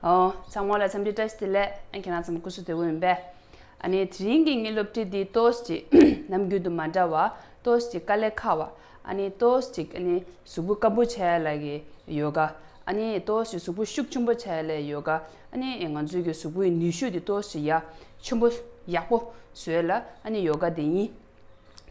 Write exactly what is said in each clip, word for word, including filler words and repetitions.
ཨོ། ཚང་མ་ལ་འཚམས་འདྲི་བཀྲ་ཤིས་བདེ་ལེགས། ཨ་ཁྱེད་རང་ཚང་མ་སྐུ་གཟུགས་བདེ་པོ་ཡིན་པས། ཨ་ནི་དེ་རིང་གི་ངའི་སློབ་ཁྲིད་འདི་ཏོག་ཙམ་ཅིག་ནམ་རྒྱུན་དུ་མ་འདྲ་བ། ཏོག་ཙམ་ཅིག་དཀའ་ལས་ཁག་པ། ཨ་ནི་ཏོག་ཙམ་ཅིག་ཨ་ནི་གཟུགས་པོ་སྐམ་པོ་བྱ་ཡ་ལ་གི་ཡོ་ག་ཨ་ནི་ཏོག་ཙམ་ཅིག་གཟུགས་པོ་ཤུགས་ཆེན་པོ་བྱ་ཡ་ལ་ཡོ་ག་ཨ་ནི་ང་ཚོའི་གི་གཟུགས་པོའི་ནུས་ཤུགས་འདི་ཏོག་ཙམ་ཅིག་ཡ་ཆེན་པོ་ཡག་པོ་བཟོ་ཡ་ལ་ཨ་ནི་ཡོ་ག་འདི་ཡིན།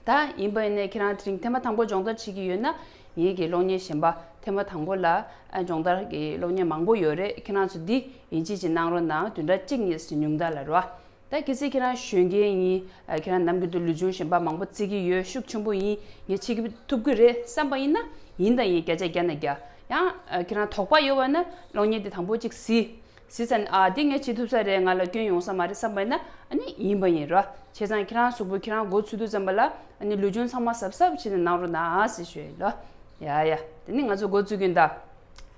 ད་ཡིན་པ་ཡིན་ནའི་ཁྱེད་རང་དེ་རིང་ཐེངས་མ་དང་པོ་སྦྱོང་བརྡར་བྱེད་ཀྱི་ཡོད་ན། ངེད་ཀྱི་གློག་བརྙན་གཞན་པ་ཐེངས་མ་དང་པོ་ལ་ཨ་སྦྱོང་བརྡར་གྱི་གློག་བརྙན་མང་པོ་ཡོད་རེད། ཁྱེད་རང་ཚོ་འདི་ཡིན་གཅིག་ཅིག་གནང་རོགས་གནང་། བདུན་ཕྲག་གཅིག་གཉིས་ཙམ་ཉུང་མཐའ་ལ་རོ། ད་གལ་སྲིད་ཁྱེད་རང་གཞོན་སྐྱེས་ཡིན། ཨ་ཁྱེད་རང་ནམ་རྒྱུན་དུ་ལུས་སྦྱོང་གཞན་པ་མང་པོ་རྩེ་གི་ཡོད། ཤུགས་ཆེན་པོ་ཡིན། ངས་བྱེད་ཀྱི་ཐུབ་ཀྱི་རེད་བསམ་པ་ཡིན་ན། ཡིན་དང་ཡིན་བརྒྱ་ཆ་བརྒྱ་ནས་བརྒྱ། ཡང་ཨ་ཁྱེད་རང་དོགས་པ་ཡོད་པ་ན་གློག་བརྙན་འདི་དང་པོ་གཅིག་གཟིགས། གཟིགས་ཙང་ཨ་འདི་ངས་བྱེད་ཐུབ་ས་རེད། ང་ལ་སྐྱོན་ཡོང་ས་མ་རེད་བསམ་པ་ཡིན་ན། ཨ་ནི་ཡིན་པ་ཡིན་རོ། བྱས་ཙང་ཁྱེད་རང་གཟུགས་པོ་ཁྱེད་རང་འགོ་ཚུགས་དུས་ཙམ་པ་ལ་ཨ་ནི་ལུས་སྦྱོང་ཚང་མ་གཟབ་གཟབ་བྱས་ནས་གནང་རོགས་གནང་ཟེར་ཞུ་ཡ་ཡིན་ལོ། ཡ་ཡ། དེ་ནི་ང་ཚོ་འགོ་བཙུགས་ཀྱི་ཡིན་ད།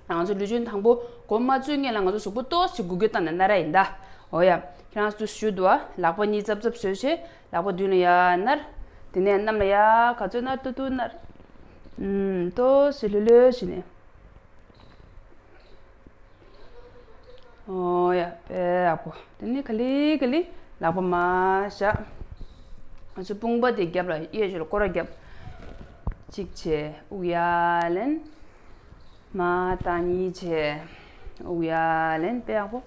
ང་ཚོ་ལུས་སྦྱོང་དང་པོ་འགོ་མ་བཙུགས་སྔོན་ལ་ང་ཚོ་གཟུགས་པོ་ཏོག་ཙམ་འགུལ་སྐྱོད་བཏང་ནས་གནང་ཡ་ཡིན་ད། འོ་ཡ། ཁྱེད་རང་ཚོ་ཞུ་འདུག་ཨ། ལག་པ་གཉིས་ཙབ་ཙབ་བཟོས་བྱས་ལག་པ་མདུན་ལ་ཡར་ནར། དེ་ནས་གནམ་ལ་ཡར་ག་ཚོད་ནར་ཏུ་ཏུ་ནར། ཨུམ། ཏོག་ཙམ་ལྷོད་ལྷོད་བྱས་ནས། ཨོ་ཡ། དཔེ་ཡག་པོ། དེ་ནས་ག་ལེ་ག་ལེ་ལག་པ་མར་བཞག་ང་ཚོ་དཔུང་པ་དེ་རྒྱབ་ལ་གཡས་ཕྱོགས་ལ་སྐོར་ར་རྒྱབ། གཅིག་བྱས། དབུགས་ཡར་ལེན། མར་བཏང་། གཉིས་བྱས། དབུགས་ཡར་ལེན། དཔེ་ཡག་པོ།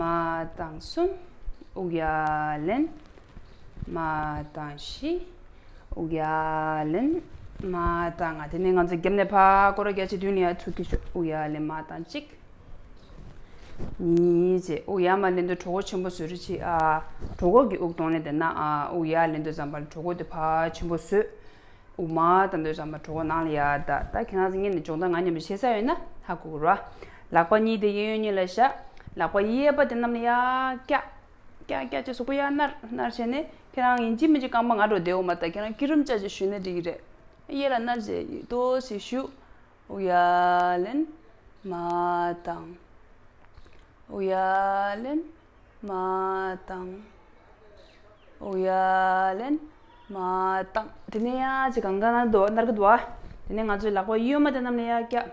མར་བཏང་། གསུམ། དབུགས་ཡར་ལེན། མར་བཏང་། བཞི། དབུགས་ཡར་ལེན། མར་བཏང་། ལྔ། དེ་ནས་ང་ཚོ་རྒྱབ་ནས་ཕར་སྐོར་ར་རྒྱག་བྱས་མདུན་ལ་ཡར་ཚུར་འཁྱེར་ཤོག་དབུགས་ཡར་ལེན། མར་བཏང་། གཅིག་གཉིས་བྱས། དབུགས་ཡར་མར་ལེན་དུས་གྲོད་ཁོག་ཆེན་པོ་བཟོ་རེས་བྱེད་ཨ། གྲོད་ཁོག་གི་དབུགས་གཏོང་ལེན་དེ་ན་ཨ། དབུགས་ཡར་ལེན་དུས་ཙམ་པ་ལ་གྲོད་ཁོག་དེ་ཕར་ཆེན་པོ་བཟོས། དབུགས་མར་བཏང་དུས་ཙམ་པ་གྲོད་ཁོག་ནང་ལ་ཡར་ད། ད་ཁྱེད་རང་ཚོ་སྔོན་ནས་སྦྱོང་བརྡར་ང་མཉམ་དུ་བྱས་ཚར་ཡོད་ན་ཧ་གོ་གི་རེད་བ། ལག་པ་གཉིས་དེ་གཡས་གཡོན་གཉིས་ལ་བཞག་ལག་པ་གཡས་པ་དེ་གནམ་ལ་ཡར་བཀྱག་བཀྱག་བཀྱག་བྱས་གཟུགས་པོ་ཡར་ནར་ནར་བྱས་ནས། ཁྱེད་རང་ཡིན་གཅིག་མིན་གཅིག་རྐང་པ་ང་འདྲ་བོ་བསྡད་འོ་མ་ད། ཁྱེད་རང་སྐྱིད་རུམ་བཅའ་བྱས་བཞུགས་ན་འགྲིག་གི་རེད། གཡས་ལ་ནར་བྱས་ཏོག་ཙམ་བཞུགས། དབུགས་ཡར་ལེན། མར་བཏང་། དབུགས་ཡར་ལེན། མར་བཏང་། དབུགས་ཡར་ལེན། མར་བཏང་། དེ་ནས་ཡང་ཅིག་གང་ག་ན་འདུག་ནར་གི་འདུག་ཨ། དེ་ནས་ང་ཚོའི་ལག་པ་གཡོན་མ་དེ་གནམ་ལ་ཡར་བཀྱག་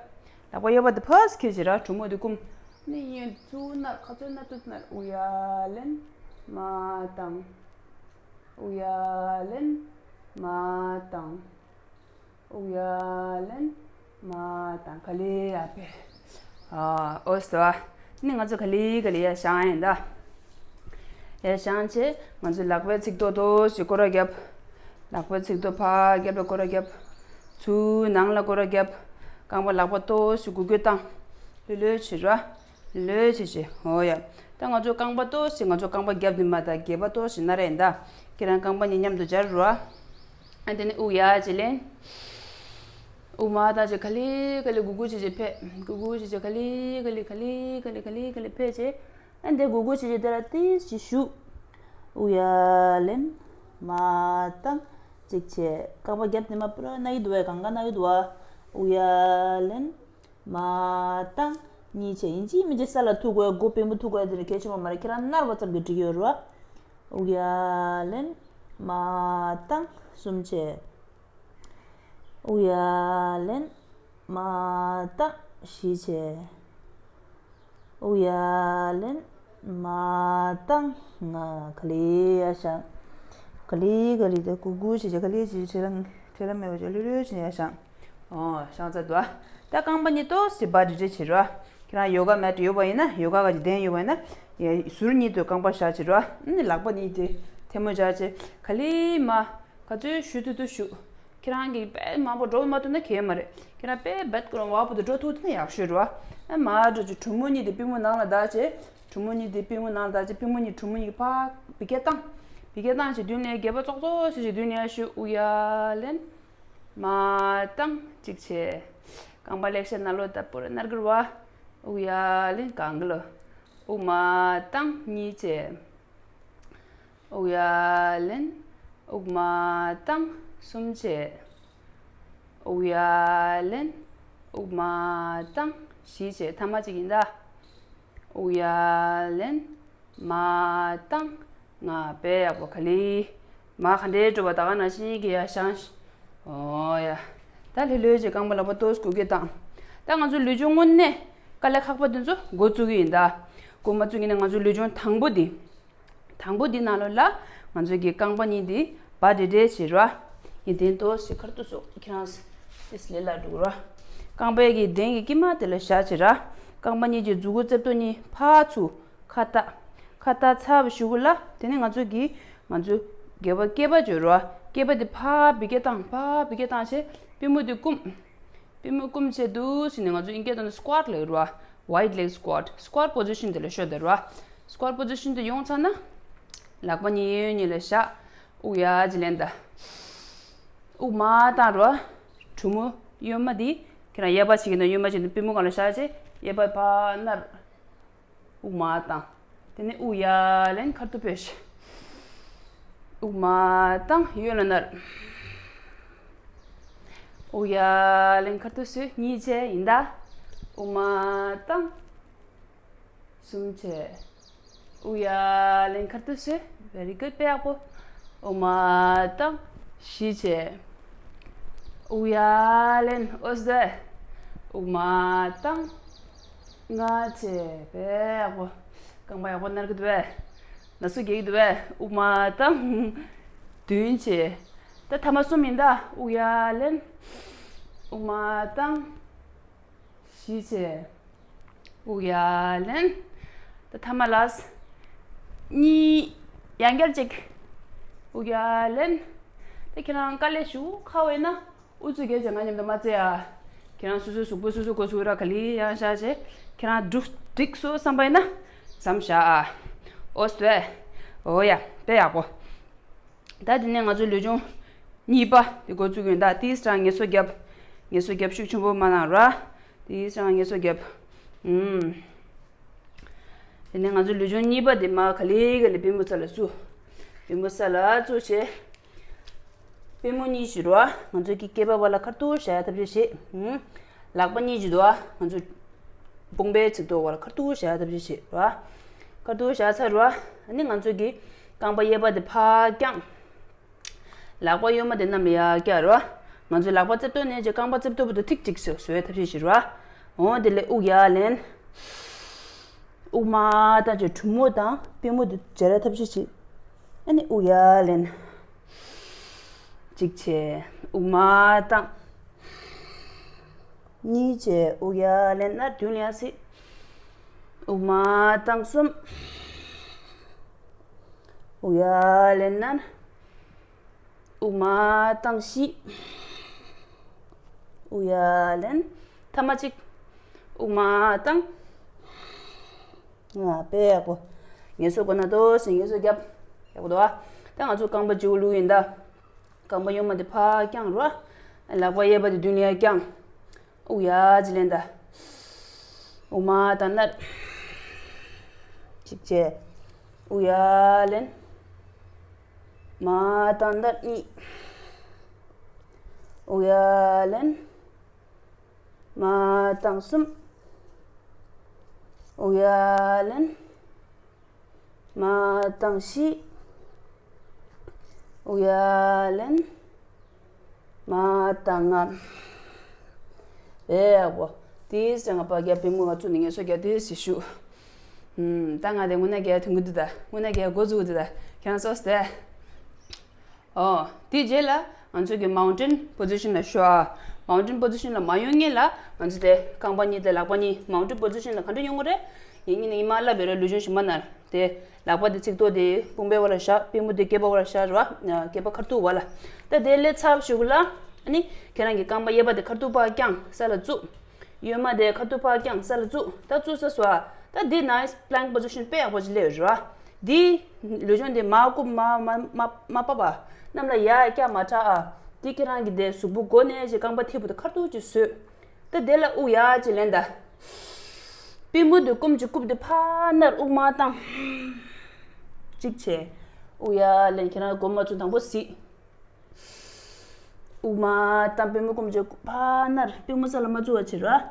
ལག་པ་གཡས་པ་དེ་ཕར་འཁྱེར་བྱས་ར་གྲུ་མོ་དེ་བསྐུམ། ནས་གཡོན་ཚུར་ནར། ག་ཚོད་ནར་ཏུ་ནར། དབུགས་ཡར་ལེན། མར་བཏང་། དབུགས་ཡར་ལེན། མར་བཏང་། དབུགས་ཡར་ལེན། མར་བཏང་། ག་ལེ་ཡར་ཕེབས། ཨ། ཨོ་སྟོ་ཨ། ནི་ང་ཚོ་ག་ལེ་ག་ལེ་ཡར་བཞེངས་ཡིན་ད། ཡར་བཞེངས་བྱས་ང་ཚོའི་ལག་པའི་ཚིགས་ཐོ་ཏོག་ཙམ་སྐོར་ར་རྒྱབ། ལག་པའི་ཚིགས་ཐོ་ཕར་རྒྱབ་ལ་སྐོར་ར་རྒྱབ། ཚུར་ནང་ལ་སྐོར་ར་རྒྱབ། རྐང་པ་ལག་པ་ཏོག་ཙམ་འགུལ་སྐྱོད་བཏང་། ལྷོད་ལྷོད་བྱེད་ར། ལོས་བྱེད་བྱེད། འོ་ཡ། ད་ང་ཚོ་རྐང་པ་ཏོག་ཙམ། ང་ཚོ་རྐང་པ་རྒྱབ་ནས་མར་ད་སྒལ་པ་ཏོག་ཙམ་ན་རེ་ཡིན་ད། ཁྱེད་རང་རྐང་པ་གཉིས་མཉམ་དུ་སྦྱར་རོ། ཨ་དེ་ནས་དབུགས་ཡར་བྱས་ལེན། དབུགས་མར་བཏང་བྱས་ག་ལེ་ག་ལེ་སྒུར་སྒུར་བྱེད་བྱེད་ཕེབས། སྒུར་སྒུར་བྱེད་བྱེད་ག་ལེ་ག་ལེ་ག་ལེ་ག་ལེ་ག་ལེ་ཕེབས་བྱས། ཨ་འདི་སྒུར་སྒུར་བྱེད་བྱེད་དེ་ལ་ཏིས་ཅིག་བཞུགས། དབུགས་ཡར་ལེན། མར་བཏང་། གཅིག་བྱས། རྐང་པ་རྒྱབ་ནས་མར་པུ་ར་ན་གི་འདུག་བས། གང་ག་ན་གི་འདུག་བ། དབུགས་ཡར་ལེན། མར་བཏང་། གཉིས་བྱས། ཡིན་གཅིག་མིན་གཅིག་ས་ལ་ཐུག་དགོས། མགོ་པུས་མོ་ཐུག་དགོས་དེ་ནི་གལ་ཆེན་པོ་མ་རེད། ཁྱེད་རང་ནར་བ་ཙམ་གྱིས་འགྲིག་གི་ཡོད་རེད་བ། དབུགས་ཡར་ལེན། མར་བཏང་། གསུམ་བྱས། དབུགས་ཡར་ལེན། མར་བཏང་། བཞི་བྱས། དབུགས་ཡར་ལེན། མར་བཏང་། ལྔ། ག་ལེ་ཡར་བཞེངས། ག་ལེ་ག་ལེ་དེ་སྒུར་སྒུར་བྱེད་བྱེད། ག་ལེ་བྱེད་བྱེད། ཁྲེལ་ལ་ཁྲེལ་ལ་མེད་པ་བྱེད། ལྷོད་ལྷོད་བྱེད་ནས་ཡར་བཞེངས། ཨོ་བཞེངས་ཚར་འདུག་ཨ། ད་རྐང་པ་གཉིས་ཏོག་ཙམ་འབར་འདྲི་འདྲི་བྱེད་རོགས། ཁྱེད་རང་ཡོ་ག་མེ་ཊི་ཡོད་པ་ཡིན་ན་ཡོ་ག་ག་ཅིག་གདན་ཡོད་པ་ཡིན་ན། ཡ་ཟུར་གཉིས་དུ་རྐང་པ་བཞག་བྱེད་རོགས། ཨ་ནི་ལག་པ་གཉིས་དེ་ཐལ་མོ་སྦྱར་བྱས་ག་ལེ་མར། ག་ཚོད་བཞུ་ཐུབ་ཐུབ་བཞུ། ཁྱེད་རང་གིས་དཔེ་མང་པོ་འགྲོ་མ་ཐུབ་ན་གལ་མ་རེད། ཁྱེད་རང་དཔེ་རྦད་ཀོ་རང་བ་པོ་དེ་འགྲོ་ཐུབ་ཐུབ་ན་ཡག་ཤོས་རེད་བ། ཨ་མར་འགྲོ་བྱས་གྲུ་མོ་གཉིས་དེ་པུས་མོ་ནང་ལ་བརྡར་བྱས། གྲུ་མོ་གཉིས་དེ་པུས་མོ་ནང་ལ་བརྡར་བྱས། པུས་མོ་གཉིས་གྲུ་མོ་གཉིས་ཀྱི་ཕར་འབུད་རྒྱག་བཏང་། འབུད་རྒྱག་བཏང་བྱས་མདུན་ལ་སྒལ་པ་ཙོག་ཙོག་བྱས་བྱས་མདུན་ལ་ཡར་བཞུ། དབུགས་ཡར་ལེན། མར་བཏང་། གཅིག་བྱས། རྐང་པ་ལེགས་ཤ་ན་ལོ་ད་པུ་ར་ནར་གི་རེད་བ། དབུགས་ཡར་ལེན། གང་གི་ལོ། དབུགས་མར་བཏང་། གཉིས་བྱས། དབུགས་ཡར་ལེན། དབུགས་མར་བཏང་། གསུམ་བྱས། དབུགས་ཡར་ལེན། དབུགས་མར་བཏང་། བཞི་བྱས། ཐ་མ་གཅིག་ཡིན་ད། དབུགས་ཡར་ལེན། མར་བཏང་། ལྔ། དཔེ་ཡག་པོ། ག་ལེ། མར་ག་འདྲའི་འགྲོ་བ་ད་ག་ནང་བཞིན་གྱི་ཡར་བཞེངས། ཨོ་ཡ། ད་ལྷོད་ལྷོད་བྱས་རྐང་པ་ལག་པ་ཏོག་ཙམ་སྒུར་སྐྱོད་བཏང་། ད་ང་ཚོ་ལུས་སྦྱོང་དངོས་གནས་དཀའ་ལས་ཁག་པ་དེ་ཚོ་འགོ་བཙུགས་ཀྱི་ཡིན་ད། མགོ་མ་བཙུགས་ཀྱི་ནས་ང་ཚོའི་ལུས་སྦྱོང་དང་པོ་འདི། དང་པོ་འདི་ནང་ལོགས་ལ་ང་ཚོའི་གི་རྐང་པ་གཉིས་འདི་སྦ་འདྲེ་འདྲེ་བྱེད་རོ། ཡིན་དེ་ཏོ་ཞིག་ཁར་ཏུ་སོགས་ཁྱེད་རང་ཏིས་ལེ་ལ་འགྲོ་རོ། རྐང་པའི་གི་གདན་གྱི་དཀྱིལ་མ་དེ་ལ་བཞག་བྱེད་ར། རྐང་པ་གཉིས་ཀྱི་མཛུ་གུ་རྩེ་ཏོ་གཉིས་ཕར་ཚུར་ཁ་བཏགས། ཁ་བཏགས་ཚར་བའི་གཞུག་གུ་ལ་དེ་ནས་ང་ཚོའི་གི་ང་ཚོའི་སྒལ་པ་སྐེད་པ་བྱེད་རོ། སྐེད་པ་འདི་ཕར་བི་ཀེ་བཏང་ཕར་བི་ཀེ་བཏང་བྱས་པུས་མོ་འདི་བསྐུམ། པུས་མོ་བསྐུམ་བྱས་འདུག་ཟེར་ནས་ང་ཚོ་ཨིན་སྐད་ཐོག་ནས་སི་ཀོ་ཊ་ལབ་རོ། Wide leg squat, squat position དེ་ལ་ཤོག་དེ་རོ། སི་ཀོ་ཊ་པོ་ཛི་ཤན་དེ་ཡོང་ཚར་ན། ལག་པ་གཉིས་གཡས་གཡོན་གཉིས་ལ་བཞག་དབུགས་ཡར་ཅིག་ལེན་ད། དབུགས་མར་བཏང་རོ། གྲུ་མོ་གཡོན་མ་འདི་ཁྱེད་རང་གཡས་པ་བྱེད་ཀྱི་འདུག་གཡོན་མ་བྱེད་ཀྱི་འདུག་པུས་མོ་སྒང་ལ་བཞག་བྱས་གཡས་པ་ཕར་ནར། དབུགས་མར་བཏང་། དེ་ནས་དབུགས་ཡར་ལེན་ཁ་ཐུག་ཕེབས་ཤིག་དབུགས་མར་བཏང་གཡོན་ལ་ནར། དབུགས་ཡར་ལེན་ཁ་ཐུག་སོད་གཉིས་བྱས་ཡིན་ད། དབུགས་མར་བཏང་། གསུམ་བྱས། དབུགས་ཡར་ལེན་ཁ་ཐུག་སོད། Very good དཔེ་ཡག་པོ། དབུགས་མར་བཏང་། བཞི་བྱས། དབུགས་ཡར་ལེན་ཨོ་སི་དེ། དབུགས་མར་བཏང་། ལྔ་བྱས། དཔེ་ཡག་པོ། རྐང་པ་ཡག་པོ་ནར་གི་འདུག་པས། ན་ཟུག་རྒྱག་གི་འདུག་པས། དབུགས་མར་བཏང་། བདུན་བྱས། ད་ཐ་མ་གསུམ་ཡིན་ད། དབུགས་ཡར་ལེན། དབུགས་མར་བཏང་། བཞི་བྱས། དབུགས་ཡར་ལེན། ད་ཐ་མ་ལ། གཉིས། ཡང་བསྐྱར་གཅིག་དབུགས་ཡར་ལེན། ད་ཁྱེད་རང་དཀའ་ལས་ཞུ་ཁ་བས་ན། ཨུ་ཚུགས་རྒྱབ་བྱས་ང་མཉམ་དུ་མ་རྩེ་ཨ། ཁྱེད་རང་སོ་སོའི་གཟུགས་པོ་སོ་སོ་གོ་ཚུགས་ར་ག་ལེར་ཡང་བཞག་བྱས། ཁྱེད་རང་འགྲུབ་འགྲིག་སོང་བསམ་པ་ཡིན་ན། མཚམས་བཞག་ཨ། ཨོ་སྟོད། ཨོ་ཡ། དཔེ་ཡག་པོ། ད་དེ་ནས་ང་ཚོའི་ལུས་སྦྱོང་གཉིས་པ་དེ་འགོ་བཙུགས་ཡོད། ད་ཏིས་རང་ངལ་གསོ་རྒྱབ། ངལ་གསོ་རྒྱབ་ཤུགས་ཆེན་པོ་མ་གནང་ར། ཏིས་རང་ངལ་གསོ་རྒྱབ། ཨུམ། དེ་ནས་ང་ཚོའི་ལུས་སྦྱོང་གཉིས་པ་དེ་མར་ག་ལེ་ག་ལེ་པུས་མོ་ས་ལ་བཙུགས། པུས་མོ་ས་ལ་བཙུགས་བྱས། པུས་མོ་གཉིས་བྱེད་རོ། ང་ཚོའི་གི་སྐེད་པ་བར་ལ་ཁ་ཐུག་བཞག་ཡ་ཐབས་ཤེས་བྱེད། ཨུམ། ལག་པ་གཉིས་བྱེད་དོ། ང་ཚོ་དཔུང་པའི་ཚིགས་ཐོག་བར་ལ་ཁ་ཐུག་བཞག་ཡ་ཐབས་ཤེས་བྱེད་རོ། ཁ་ཐུག་བཞག་ཚར་རོ། ཨ་ནི་ང་ཚོའི་གི་རྐང་པ་གཡས་པ་དེ་ཕར་བརྐྱངས། ལག་པ་གཡོན་མ་དེ་གནམ་ལ་ཡར་བཀྱག་རོ། ང་ཚོའི་ལག་པ་རྩེ་ཏོག་ནས་ཀྱི་རྐང་པ་རྩེ་ཏོག་བར་དུ་ཐིག་གཅིག་བཟོ་བཟོ་བའི་ཐབས་ཤེས་བྱེད་རོ། འོ་དེ་ལས་དབུགས་ཡར་ལེན། དབུགས་མར་བཏང་བྱས་གྲུ་མོ་དང་པུས་མོ་དེ་སྦྱར་བའི་ཐབས་ཤེས་བྱེད། ཨ་ནི་དབུགས་ཡར་ལེན། གཅིག་བྱས། དབུགས་མར་བཏང་། གཉིས་བྱས། དབུགས་ཡར་ལེན་ན་མདུན་ལ་ཡར་སྲིད། དབུགས་མར་བཏང་། གསུམ། དབུགས་ཡར་ལེན་ན། དབུགས་མར་བཏང་། བཞི། དབུགས་ཡར་ལེན། ཐ་མ་གཅིག་དབུགས་མར་བཏང་། ང་དཔེ་ཡག་པོ། ངལ་གསོ་དགོས་ན་ཏོག་ཙམ་ངལ་གསོ་རྒྱབ། ཡག་པོ་འདུག་ཨ། ད་ང་ཚོ་རྐང་པ་བརྗེ་པོ་བླུགས་ཡིན་ད། རྐང་པ་གཡོན་མ་དེ་ཕར་བརྐྱངས་རོ། ལག་པ་གཡས་པ་དེ་མདུན་ལ་ཡར་བརྐྱངས། དབུགས་ཡར་ཅིག་ལེན་ད། དབུགས་མར་བཏང་། ནར། གཅིག་བྱས། དབུགས་ཡར་ལེན། མར་བཏང་། ནར། གཉིས། དབུགས་ཡར་ལེན། མར་བཏང་། གསུམ། དབུགས་ཡར་ལེན། མར་བཏང་། བཞི། དབུགས་ཡར་ལེན། མར་བཏང་། ལྔ། དཔེ་ཡག་པོ། ཏིས་ང་པ་རྒྱབ་པུས་མོ་ང་བཙུགས་ནས་ངལ་གསོ་རྒྱག་ཏིས་ཞིག་ཞུ། ཨུམ། ད་ང་དེ་དངོས་གནས་རྒྱག་ཐུང་གི་འདུག་ད། དངོས་གནས་རྒྱག་འགོ་འཛུགས་འདུག་ད། ཁྱེད་རང་ཚོ་སྟེ། ཨོ། དེ་རྗེས་ལ་ང་ཚོ་གི་མའུན་ཊེན་པོ་ཛི་ཤན་ལ་ཤོག་ཨ། མའུན་ཊེན་པོ་ཛི་ཤན་ལ་མ་ཡོང་སྔོན་ལ་ང་ཚོ་དེ་རྐང་པ་གཉིས་དེ་ལག་པ་གཉིས་མའུན་ཊེན་པོ་ཛི་ཤན་ལ་ག་འདྲ་ཡོང་གི་རེད། ངས་ཉིན་ནས་ཉི་མ་ལབ་པའི་ར་ལུས་སྦྱོང་ཞིག་མ་ན། དེ་ལག་པ་དེ་ཚིགས་ཐོག་དེ་དཔུང་པའི་བར་ལ་བཞག་པུས་མོ་དེ་སྐེད་པ་བར་ལ་བཞག་ར། སྐེད་པ་ཁ་ཐུག་བར་ལ། ད་དེ་ལས་ཚར་ཞུ་གི་ལ། ཨ་ནི་ཁྱེད་རང་གི་རྐང་པ་གཡས་པ་དེ་ཁ་ཐུག་ཕར་བརྐྱངས་ས་ལ་བཙུགས། གཡོན་མ་དེ་ཁ་ཐུག་ཕར་བརྐྱངས་ས་ལ་བཙུགས། ད་བཙུགས་ས་སོ་ཨ། ད་འདི་nice plank position དཔེ་ཡག་པོ་ཅིག་སླེབས་ཡོད་རེད་བ། འདི་ལུས་སྦྱོང་འདི་མ་བཀུག་མ་མ་མ་མ་བབས་ཨ། གནམ་ལ་ཡར་བཀྱག་མ་དྲག་ཨ། འདི་ཁྱེད་རང་གི་དེ་གཟུགས་པོ་མགོ་ནས་ཅིག་རྐང་པ་མཐེ་བོ་དེ་ཁ་ཐུག་ཅིག་བཟོས། ད་དེ་ལ་དབུགས་ཡར་ཅིག་ལེན་ད། པུས་མོ་དེ་བསྐུམ་ཅིག་བཀུག་དེ་ཕར་ནར། དབུགས་མར་བཏང་། གཅིག་བྱས། དབུགས་ཡར་ལེན། ཁྱེད་རང་མགོ་མ་བཙུགས་དང་པོ་གཟིགས། དབུགས་མར་བཏང་། པུས་མོ་བསྐུམ་བྱས་ཕར་ནར། པུས་མོ་ས་ལ་མ་བཙུགས་པ་བྱེད་ར།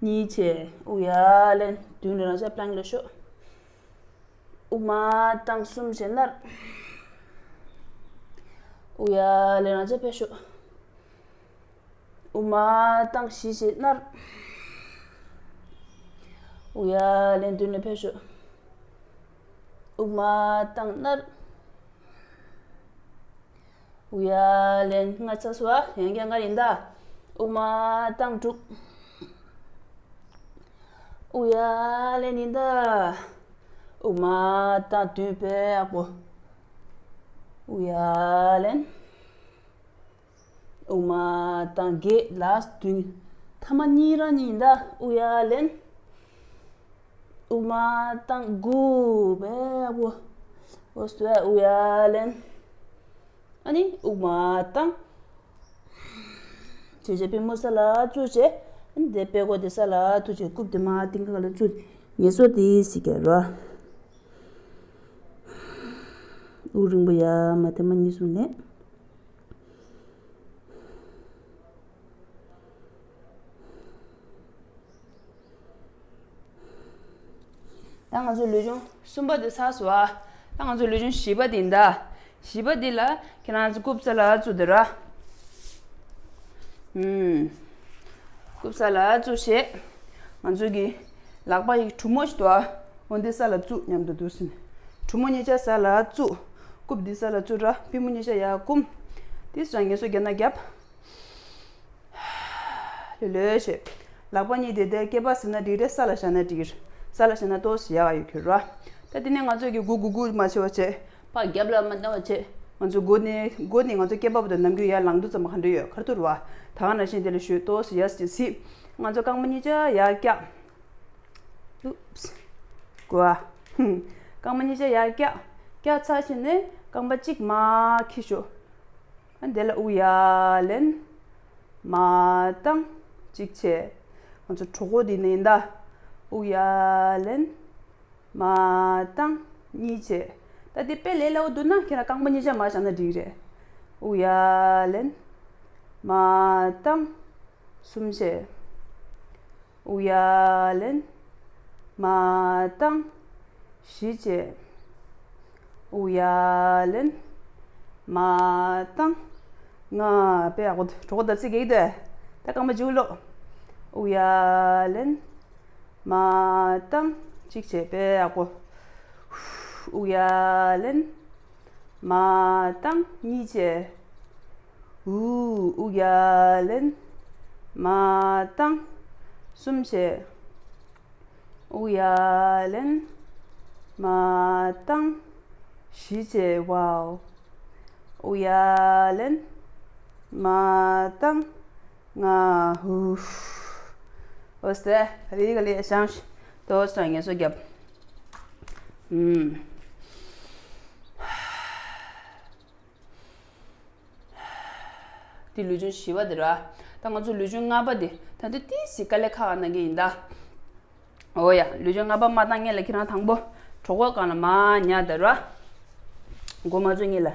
གཉིས་བྱས། དབུགས་ཡར་ལེན། མདུན་ལ་རང་ཤ་པི་ལེང་ལ་ཤོག་དབུགས་མར་བཏང་། གསུམ་བྱས། ནར། དབུགས་ཡར་ལེན། རང་ཤ་ཕེབས་ཤོག་དབུགས་མར་བཏང་། བཞི་བྱས། ནར། དབུགས་ཡར་ལེན། མདུན་ལ་ཕེབས་ཤོག་དབུ་མ་བཏང་ནར། དབུགས་ཡར་ལེན། ལྔ་ཚར་སོང་ཨ། ཡང་བསྐྱར་ལྔ་ཡིན་ད། དབུ་མ་བཏང་དྲུག་དབུགས་ཡར་ལེན་ཡིན་ད། དབུ་མ་བཏང་བདུན། དཔེ་ཡག་པོ། དབུགས་ཡར་ལེན། དབུ་མ་བཏང་བརྒྱད། ལ་བདུན། ཐ་མ་གཉིས་རང་གཉིས་ཡིན་ད། དབུགས་ཡར་ལེན། དབུ་མ་བཏང་དགུ། དཔེ་ཡག་པོ། འོ་སོ། དབུགས་ཡར་ལེན། ཨ་ནི་དབུ་མ་བཏང་། བྱས་བྱས་པུས་མོ་ས་ལ་བཙུགས་བྱས། ཨ་ནི་དེ་པད་ཀོ་དེ་ས་ལ་ཐུག་བྱས། རྐུབ་དེ་མར་སྟེང་ཁ་ལ་བཙུགས། ངལ་གསོ་དེ་ཞིག་རྒྱག་རོགས། དབུགས་རིང་པོ་ཡར་མར་ཐེངས་མ་གཉིས་གསུམ་ལེན། ད་ང་ཚོ་ལུས་སྦྱོང་གསུམ་པ་དེ་ཚར་སོང་ཨ། ད་ང་ཚོ་ལུས་སྦྱོང་བཞི་པ་དེ་ཡིན་ད། བཞི་པ་དེ་ལ་ཁྱེད་རང་ཚོ་རྐུབ་ས་ལ་བཙུགས་དེ་ར། ཨུམ། རྐུབ་ས་ལ་བཙུགས་བྱས། ང་ཚོ་གི་ལག་པ་ཡི་གྲུ་མོ་ཞིག་འདུག་ཨ། འོ་འདི་ས་ལ་བཙུགས། མཉམ་དུ་འདུག་ཟིན། གྲུ་མོ་གཉིས་ཆ་ས་ལ་བཙུགས། རྐུབ་འདི་ས་ལ་བཙུགས་ར། པུས་མོ་གཉིས་ཆ་ཡར་བསྐུམ། དེ་སོང་ངལ་གསོ་རྒྱབ་ན་རྒྱབ། ལྷོད་ལྷོད་བྱས། ལག་པ་གཉིས་དེ་དེ་སྐེད་པ་ཟེར་ན་འགྲིག་རེད། ས་ལ་བཞག་ན་འགྲིག་རེད། ས་ལ་བཞག་ན་ཏོག་ཙམ་ཡག་ཡོད་ཁྱོད་ར། ད་དེ་ནས་ང་ཚོ་གི་མགོ་གུག་གུག་མ་བྱེད་པ་བྱས། ཕར་རྒྱབ་ལ་མ་བཏང་བ་བྱས། ང་ཚོ་མགོ་ནས་མགོ་ནས་ང་ཚོ་སྐེད་པ་བར་དུ་ནམ་རྒྱུན་ཡར་ལངས་དུས་ཙམ་པ་ག་འདྲ་ཡོད་ཁར་ཐུར་བ། ད་ག་ནང་བཞིན་དེ་ལ་ཞུ། ཏོག་ཙམ་ཡར་ཅིག་གཟིགས། ང་ཚོ་རྐང་པ་གཉིས་ཆ་ཡར་བཀྱག་ཨུབས། གོ་བ། རྐང་པ་གཉིས་ཆ་ཡར་བཀྱག་བཀྱག་ཚར་བྱས་ནས་རྐང་པ་གཅིག་མར་འཁྱེར་ཤོག་ཨ་དེ་ལ་དབུགས་ཡར་ལེན། མར་བཏང་། གཅིག་བྱས། ང་ཚོ་གྲོད་ཁོག་འདི་ནས་ཡིན་ད། དབུགས་ཡར་ལེན། མར་བཏང་། གཉིས་བྱས། ད་འདི་དཔེ་ལས་སླ་བོ་འདུག་ན་ཁྱེད་རང་རྐང་པ་གཉིས་ཆ་མར་བཞག་ན་འགྲིག་རེད། དབུགས་ཡར་ལེན། མར་བཏང་། གསུམ་བྱས། དབུགས་ཡར་ལེན། མར་བཏང་། བཞི་བྱས། དབུགས་ཡར་ལེན། མར་བཏང་། ལྔ། དཔེ་ཡག་པོ་འདུག་གྲོད་ཁོག་ད་ཚིག་གེག་དེ། ད་རྐང་པ་མཇུག་ལོག་དབུགས་ཡར་ལེན། མར་བཏང་། གཅིག་བྱས། དཔེ་ཡག་པོ། དབུགས་ཡར་ལེན། མར་བཏང་། གཉིས་བྱས། འུ། དབུགས་ཡར་ལེན། མར་བཏང་། གསུམ་བྱས། དབུགས་ཡར་ལེན། མར་བཏང་། བཞི་བྱས། ཝའོ། དབུགས་ཡར་ལེན། མར་བཏང་། ལྔ། འུ། འོ་ཟེ། ག་ལེ་ག་ལེ་བཞག་ཏོག་ཙམ་ངལ་གསོ་རྒྱབ། ཨུམ། དེ་ལུས་སྦྱོང་བཞི་པ་དེ་ར། ད་ང་ཚོ་ལུས་སྦྱོང་ལྔ་པ་དེ་ད་ལྟ་ཏོག་ཙམ་དཀའ་ལས་ཁག་ག་གནང་གི་ཡིན་ད། འོ་ཡ། ལུས་སྦྱོང་ལྔ་པ་མ་བཏང་སྔོན་ལ་ཁྱེད་རང་དང་པོ་གྲོད་ཁོག་སྒང་ལ་མར་ཉལ་དང་ར། མགོ་མ་ཚོས་སྔོན་ལ།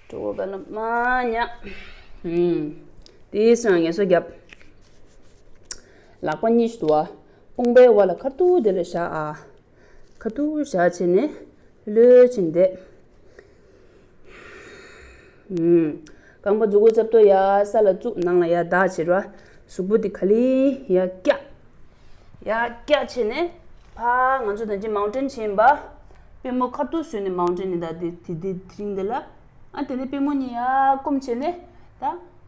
གྲོད་ཁོག་སྒང་ལ་མར་ཉལ། ཨུམ། དེ་སོང་ངལ་གསོ་རྒྱབ། ལག་པ་གཉིས་ཤིག་འདུག་ཨ། དཔུང་པའི་འོག་ལ་ཁ་ཐུག་དེ་ལ་བཞག་ཨ། ཁ་ཐུག་བཞག་བྱས་ནས་ལྷོད་བྱས་བསྡད། ཨུམ། རྐང་པ་མཛུབ་གུ་རྩེ་ཏོ་ཡར་ས་ལ་བཙུགས། ནང་ལ་ཡར་བདར་བྱེད་རོགས། གཟུགས་པོ་འདི་ག་ལེ་ཡར་བཀྱག་ཡར་བཀྱག་བྱས་ནས་ཕར་ང་ཚོ་ད་ཅི་མའུན་ཊེན་བྱེད་ཡིན་པ། པུས་མོ་ཁ་ཐུག་བཟུང་ནས་མའུན་ཊེན་ཡིན་ད། དེ་དེ་དེ་དེ་རིང་འདི་ལ། ཨ་དེ་ནས་པུས་མོ་གཉིས་ཡར་བསྐུམ་བྱས་ནས་ད་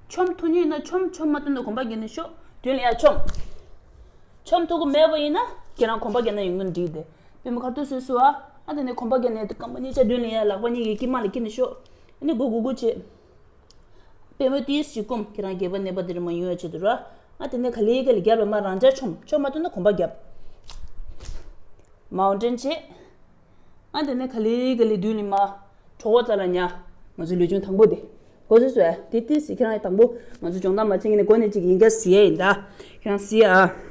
མཆོང་ཐུབ་མཁན་ཡིན་ན་མཆོང་། མཆོང་མ་ཐུབ་ན་གོམ་པ་བརྒྱབ་ནས་ཤོག་མདུན་ལ་ཡར་མཆོང་། མཆོང་ཐུབ་ཀྱི་མེད་པ་ཡིན་ན་ཁྱེད་རང་གོམ་པ་བརྒྱབ་ན་ཡོང་གི་འགྲིག་སྟེ། པུས་མོ་ཁ་ཐུག་བཟུང་སོང་ཨ། ཨ་དེ་ནས་གོམ་པ་བརྒྱབ་ནས་རྐང་པ་གཉིས་ཆ་མདུན་ལ་ཡར། ལག་པ་གཉིས་ཀྱི་དཀྱིལ་མ་ལ་འཁྱེར་ནས་ཤོག་ཨ་ནི་མགོ་སྒུར་སྒུར་བྱེད། པུས་མོ་ཏོག་ཙམ་བསྐུམ། ཁྱེད་རང་སྒལ་པ་གནས་པ་དེ་རུ་མ་ཡོང་བའི་ཆེད་དུ་ར། ཨ་དེ་ནས་ག་ལེ་ག་ལེ་རྒྱབ་ལ་མར་རང་འཇགས་མཆོང་། མཆོང་མ་ཐུབ་ན་གོམ་པ་བརྒྱབ། མའུན་ཊེན་བྱེད། ཨ་དེ་ནས་ག་ལེ་ག་ལེ་མདུན་ལ་མར། གྲོད་ཁོག་རྩ་ལ་ཉལ། ང་ཚོའི་ལུས་སྦྱོང་དང་པོ་དེ། གོ་སོང་ངས། དེ་ཏོག་ཙམ་ཁྱེད་རང་དང་པོ་ང་ཚོ་སྦྱོང་བརྡར་མ་བྱེད་སྔོན་ནས་འགོ་ནས་ཅིག་ཡིན་ཀྱང་གཟིགས་ཡས་ཡིན་ད། ཁྱེད་རང་གཟིགས་ཨ།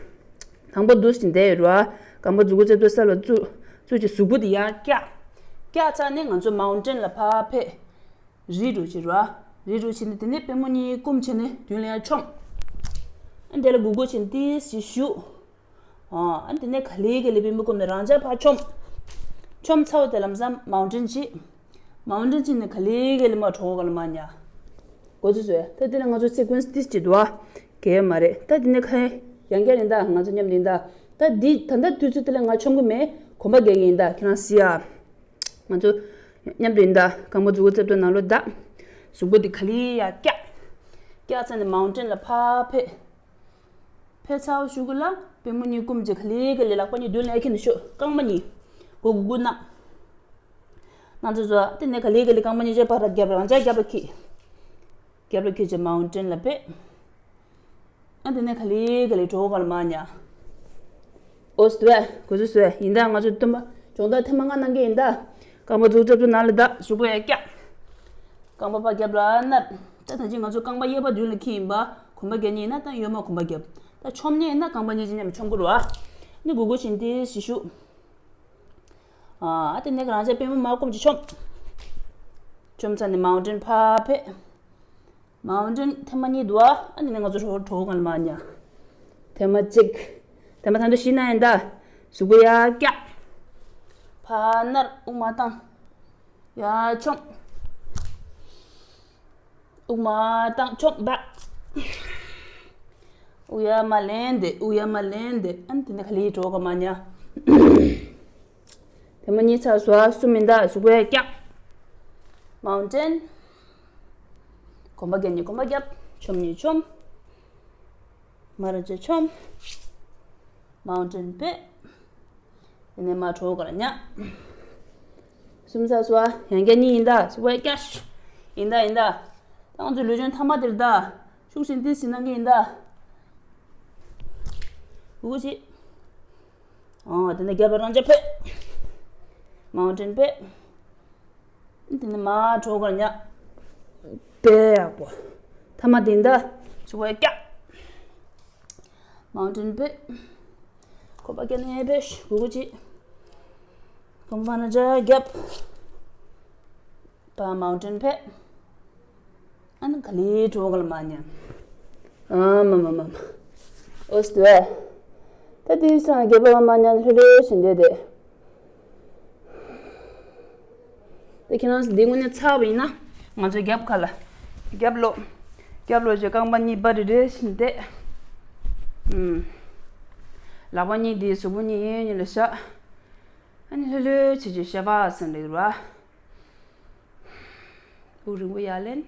དང་པོ་འདུག་སེ་བསྡད་ཡོད་རེད་བ། རྐང་པ་མཛུབ་གུ་རྩེ་ཏོ་ས་ལ་བཙུགས། བཙུགས་བྱས་གཟུགས་པོ་དེ་ཡར་བཀྱག་བཀྱག་ཚར་ནས་ང་ཚོ་མའུན་ཊེན་ལ་ཕར་ཕེབས། རིལ་རུ་བྱེད་ར། རིལ་རུ་བྱེད་ནས་དེ་ནས་པུས་མོ་གཉིས་བསྐུམ་བྱས་ནས་མདུན་ལ་ཡར་མཆོང་། ཨ་དེ་ལ་སྒུར་སྒུར་བྱས་ནས་ཏོག་ཙམ་བཞུགས། ཨ་དེ་ནས་ག་ལེ་ག་ལེ་པུས་མོ་བསྐུམ་ནས་རང་འཇགས་ཕར་མཆོང་། མཆོང་ཚར་བ་དེ་ལམ་སང་མའུན་ཊེན་བྱེད། མའུན་ཊེན་བྱས་ནས་ག་ལེ་ག་ལེ་མར་གྲོད་ཁོག་སྒང་ལ་མར་ཉལ། གོ་སོང་ངས། ད་དེ་ནས་ང་ཚོ་སི་ཀུན་སི་ཏོག་ཙམ་འདུག་ཨ། གལ་མ་རེད། ད་དེ་ནས་ཁ་ཡང་བསྐྱར་ཡིན་ད། ང་ཚོ་མཉམ་དུ་ཡིན་ད། ད་འདི་ད་ལྟ་དུས་ཚོད་དེ་ལ་ང་མཆོང་གི་མེད། གོམ་པ་རྒྱག་གི་ཡིན་ད། ཁྱེད་རང་གཟིགས་ཨ། ང་ཚོ་མཉམ་དུ་ཡིན་ད། རྐང་པ་མཛུབ་གུ་རྩེ་ཏོ་ནང་ལོགས་བརྡབ། གཟུགས་པོ་འདི་ག་ལེར་ཡར་བཀྱག། བཀྱག་ཚར་ནས་མའུན་ཊེན་ལ་ཕར་ཕེབས། ཕེབས་ཚར་བ་གཞུག་གུ་ལ་པུས་མོ་གཉིས་བསྐུམ་བྱས། ག་ལེ་ག་ལེ་ལག་པ་གཉིས་མདུན་ལ་ཁྱེར་ནས་ཤོག། རྐང་པ་གཉིས་མགོ་གུག་གུ་བསྣམས། ང་ཚོ་ཚོ་དེ་ནས་ག་ལེ་ག་ལེ་རྐང་པ་གཉིས་ཅིག་ཕར་རྒྱབ་ལ། རང་ཅག་རྒྱབ་ལ་འཁྱེར། རྒྱབ་ལ་འཁྱེར་བྱས་མའུན་ཊེན་ལ་ཕེབས། ཨ་དེ་ནས་ག་ལེ་ག་ལེ་གྲོད་ཁོག་ལ་མར་ཉལ། ཨོ་སི་ཏུ་ཨེ། གོ་ཚོད་སོ་ཡ། ཡིན་ད། ང་ཚོ་སྟོན་པ་སྦྱོང་བརྡར་ཐེངས་མ་ལྔ་གནང་གི་ཡིན་ད། རྐང་པ་མཛུབ་གུ་རྩེ་ཏོ་ནང་ལ་བརྡབ། གཟུགས་པོ་ཡར་བཀྱག། རྐང་པ་ཕར་རྒྱབ་ལ་བསྣར། ད་ད་ཅི་ང་ཚོ་རྐང་པ་གཡས་པ་མདུན་ལ་འཁྱེར་ཡིན་པ། གོམ་པ་རྒྱག་མཁན་ཡིན་ན་ད་གཡོན་མ་གོམ་པ་རྒྱབ། ད་མཆོང་མཁན་ཡིན་ན་རྐང་པ་གཉིས་ཅིག་མཉམ་མཆོང་དགོས་རེད་བ། ནི་གུག་གུག་བྱས་ཏེ་ཞིག་ཤུགས། ཨ་དེ་ནས་རང་ཅག་པུས་མོ་མར་བསྐུམ་བྱས་མཆོངས། མཆོངས་ཚར་ནས་མའུན་ཊེན་ཕར་ཕེབས། མའུན་ཊེན་ཐེངས་མ་གཉིས་འདུག་ཨ། ཨ་ནི་ནས་ང་ཚོ་གྲོད་གྲོད་ཁོག་ལ་མར་ཉལ། ཐེངས་མ་གཅིག། ཐེངས་མ་ཐམས་ཅད་བཞི་ན་ཡིན་ད། གཟུགས་པོ་ཡར་བཀྱག། ཕར་ནར། དབུགས་མར་བཏང་། ཡར་མཆོངས། དབུགས་མར་བཏང་། མཆོངས། འབག། དབུགས་ཡར་མར་ལེན་ཏེ། དབུགས་ཡར་མར་ལེན་ཏེ། ཨ་ནི་དེ་ནས་ག་ལེ་གྲོད་ཁོག་མར་ཉལ། ཐེངས་མ་གཉིས་ཚར་སོང་། གསུམ་ཡིན་ད། གཟུགས་པོ་ཡར་བཀྱག། མའུན་ཊེན། གོམ་པ་རྒྱག་མཁན་གོམ་པ་རྒྱབ། མཆོང་མཁན་མཆོངས། མར་ཅིག་མཆོངས། མའུན་ཊེན་ཕེབས། དེ་ནས་མར་གྲོད་ཁོག་ལ་ཉལ། གསུམ་ཚར་སོང་། ཡང་བསྐྱར་གཉིས་ཡིན་ད། གཟུགས་པོ་ཡར་བཀྱག། ཡིན་ད་ཡིན་ད། ད་ང་ཚོ་ལུས་སྦྱོང་ཐ་མ་དེ་རེད་ད། ཤུགས་ཆེན་ཏོག་ཙམ་གནང་གི་ཡིན་ད། གུག་གུག་བྱས། ཨོ་དེ་ནས་རྒྱབ་ལ་རང་ཅག་ཕེབས། མའུན་ཊེན་ཕེབས། དེ་ནས་མར་གྲོད་ཁོག་ལ་ཉལ། དཔེ་ཡག་པོ། ཐ་མ་དེ་ཡིན་ད། གཟུགས་པོ་ཡར་བཀྱག། མའུན་ཊེན་ཕེབས། གོམ་པ་རྒྱག་མཁན་ཕེབས། གུག་གུག་བྱས། གོམ་པ་རང་ཅག་རྒྱབ། ཕར་མའུན་ཊེན་ཕེབས། ཨ་ནི་ག་ལེ་གྲོད་ཁོག་ལ་མར་ཉལ། ཨ་མ་མ་མ་མ། ཨོ་སི་ཏུ་ཨེ། ད་དེ་སང་རྒྱབ་ལ་མར་ཉལ། ལྷོད་ལྷོད་བྱས་བསྡད་དེ། ད་ཁྱེད་རང་ཚོ་འདི་དངོས་གནས་ཚར་བ་ཡིན་ན། ང་ཚོ་རྒྱབ་ཁ་ལ། རྒྱབ་ལོག། རྒྱབ་ལོག་བྱས་རྐང་པ་གཉིས་སྦ་རེ་རེ་བྱས་བསྡད། ཨུམ། ལག་པ་གཉིས་འདི་གཟུགས་པོ་གཉིས་གཡས་གཉིས་ལ་བཞག། ཨ་ནི་ལྷོད་ལྷོད་བྱས་བྱས་ཤ་བག་ཟིན་རེད་བ། དབུགས་རིང་པོ་ཡར་ལེན།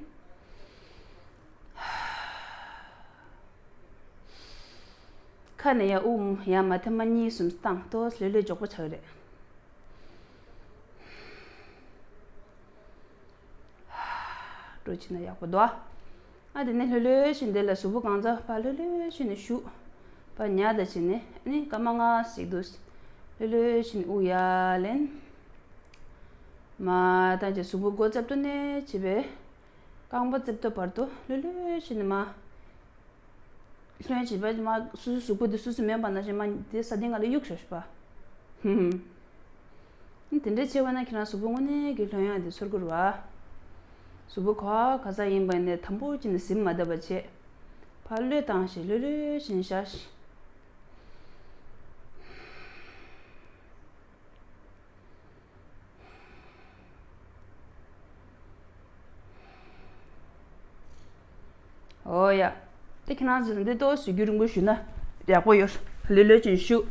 ཁ་ནས་ཡར་དབུགས་ཡར་མར་ཐེངས་མ་གཉིས་གསུམ་བཏང་། ཏོག་ཙམ་ལྷོད་ལྷོད་མགྱོགས་པོ་ཆགས་ཀྱི་རེད། འགྲོ་ཕྱིན་ན་ཡག་པོ་འདུག་ཨ། ཨ་དེ་ནས་ལྷོད་ལྷོད་བྱས་འདི་ལ་གཟུགས་པོ་གང་ཚ་ཕར་ལྷོད་ལྷོད་བྱས་ནས་བཞུགས། ཕར་ཉལ་ད་བྱས་ནས་ཨ་ནི་སྐར་མ་ལྔ་ཞིག་འདུག། ལྷོད་ལྷོད་བྱས་ནས་དབུགས་ཡར་ལེན། མར་བཏང་བྱས་གཟུགས་པོ་མགོ་རྩེ་ཏོ་ནས་བྱས་པའི་རྐང་པ་རྩེ་ཏོ་བར་དུ་ལྷོད་ལྷོད་བྱས་ནས་མར། ལྷོད་བྱས་པ་མར་སོ་སོའི་གཟུགས་པོ་འདི་སོ་སོ་མིན་པ་ནང་བཞིན་མར་འདི་ས་སྟེང་ང་ལ་གཡུག་ཞོག་ཤོག་པ། ཧུམ། དེ་འདྲ་བྱས་པ་ན་ཁྱེད་རང་གཟུགས་པོ་དངོས་གནས་ཀྱི་ལྷོད་ཡངས་དེ་ཚོར་གྱི་རེད་བ། གཟུགས་པོ་ག་བ་ག་ས་ཡིན་པ་ནས་དམ་པོ་བྱས་ནས་ཟིན་མ་བསྡད་པ་བྱས། ཕར་གློད་བཏང་ཞིག། ལྷོད་ལྷོད་བྱས་ནས་བཞག་ཞིག། ཨོ་ཡ། དེ་ཁྱེད་རང་ཚོ་འདི་ཏོག་ཙམ་རྒྱུན་རིང་པོ་ཞུས་ན་ཡག་པོ་ཡོད། ལྷོད་ལྷོད་བྱས་ནས་བཞུགས།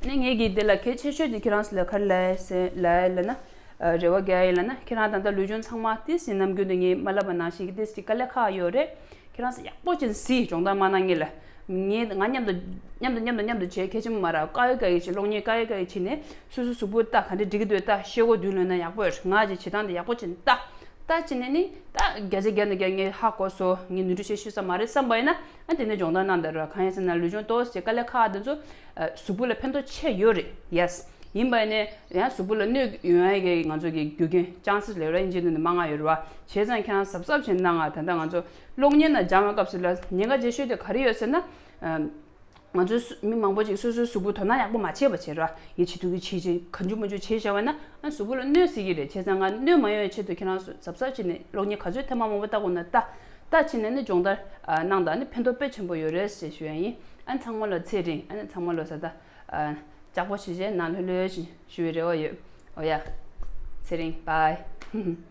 ཨ་ནི་ངས་ཀྱིས་དེ་ལ་གལ་ཆེ་ཤོས་དེ་ཁྱེད་རང་ཚོ་ལ་ག་རེ་ལབ་ཡ་ཟེར་ལབ་ཡ་ལབ་ན། ཨ་རེ་བ་རྒྱག་ཡ་ལབ་ན། ཁྱེད་རང་ད་ལྟ་ལུས་སྦྱོང་ཚང་མ་ཏོག་ཙམ་ནམ་རྒྱུན་དུ་ངས་མ་ལབ་པ་ནང་བཞིན་གྱི་ཏོག་ཙམ་དཀའ་ལས་ཁག་ཡོད་རེད། ཁྱེད་རང་ཚོ་ཡག་པོ་བྱས་ནས་གཟིགས། སྦྱོང་བརྡར་མ་གནང་སྔོན་ལ། ངས་ང་མཉམ་དུ་མཉམ་དུ་མཉམ་དུ་མཉམ་དུ་བྱས། གལ་ཆེན་པོ་མ་རེད། དཀའ་ཡི་དཀའ་ཡི་བྱས། གློག་བརྙན་དཀའ་ཡི་དཀའ་ཡི་བྱས་ནས་སོ་སོའི་གཟུགས་པོ་ལྟ། ག་འདྲ་འགྲིག་གི་འདུག་ལྟ། ཤེལ་སྒོ་མདུན་ལོན་ན་ཡག་པོ་རེད། ང་ཅིག་བྱེད་སྟངས་དེ་ཡག་པོ་བྱས་ནས་ལྟ། ལྟ་བྱས་ནས་ནི་ད་བརྒྱ་ཆ་བརྒྱ་ནས་བརྒྱ་ངས་ཧ་གོ་སོང་། ངས་ནོར་འཁྲུལ་བྱས་ཤེས་ས་མ་རེད་བསམ་པ་ཡིན་ན། ཨ་དེ་ནས་སྦྱོང་བརྡར་གནང་དང་ར། གང་ཡིན་ཟེར་ན་ལུས་སྦྱོང་ཏོག་ཙམ་དཀའ་ལས་ཁག་དེ་ཚོ་ཨ་གཟུགས་པོ་ལ་ཕན་ཐོགས་ཆེ་ཡོད་རེད། ཡེ་སི། ཡིན་པ་ནས་ཡང་གཟུགས་པོ་ལ་གནོད་ཡོང་ཡ་གི་ང་ཚོ་གི་རྒྱུ་རྐྱེན་ཅན་སི་ལབ་ར། ཨིན་ཇིའི་ནང་ནས་མང་ང་ཡོད་རེད་བ། བྱས་ཙང་ཁྱེད་རང་གཟབ་གཟབ་བྱས་གནང་ང་། ད་ལྟ་ང་ཚོ་གློག་བརྙན་ནང་སྦྱང་བའི་སྐབས་སུ་ལ་ཉེན་ཁ་ཆེ་ཤོས་དེ་ག་རེ་ཡོད་ཟེར་ན། ཨ་ང་ཚོ་སུ་མི་མང་པོ་ཅིག་སོ་སོའི་གཟུགས་པོ་དོ་སྣང་ཡག་པོ་མ་བྱས་པ་བྱས་ར། ངས་བྱེད་ཐུབ་ཀྱི་བྱས་བྱས། གང་བྱུང་མང་བྱུང་བྱས་བཞག་པ་ན་ཨ་གཟུགས་པོ་ལ་གནོད་སྲིད་ཀྱི་རེད། བྱས་ཙང་ང་གནོད་མ་ཡོང་བའི་ཆེད་དུ་ཁྱེད་རང་ཚོ་གཟབ་གཟབ་བྱས་ནས་གློག་བརྙན་ག་ཚོད་ཐེངས་མ་མང་པོ་ལྟ་དགོས་ན་ལྟ། ལྟ་བྱས་ནས་ནི་སྦྱོང་བརྡར་ཨ་གནང་དང་། ནི་ཕན་ཐོགས་དཔེ་ཆེན་པོ་ཡོད་རེད་ཞེས་ཞུ་ཡ་ཡིན། ཨ་ཚང་མ་ལོ་ས་ད། ཨ། ལྕགས་པོ་ཞིག་བྱས་ནང་ལྷོད་ལྷོད་བྱས་ཞུ་བའི་རེ་བ་ཡོད། འོ་ཡ། ཚེ་རིང་། བྷའི།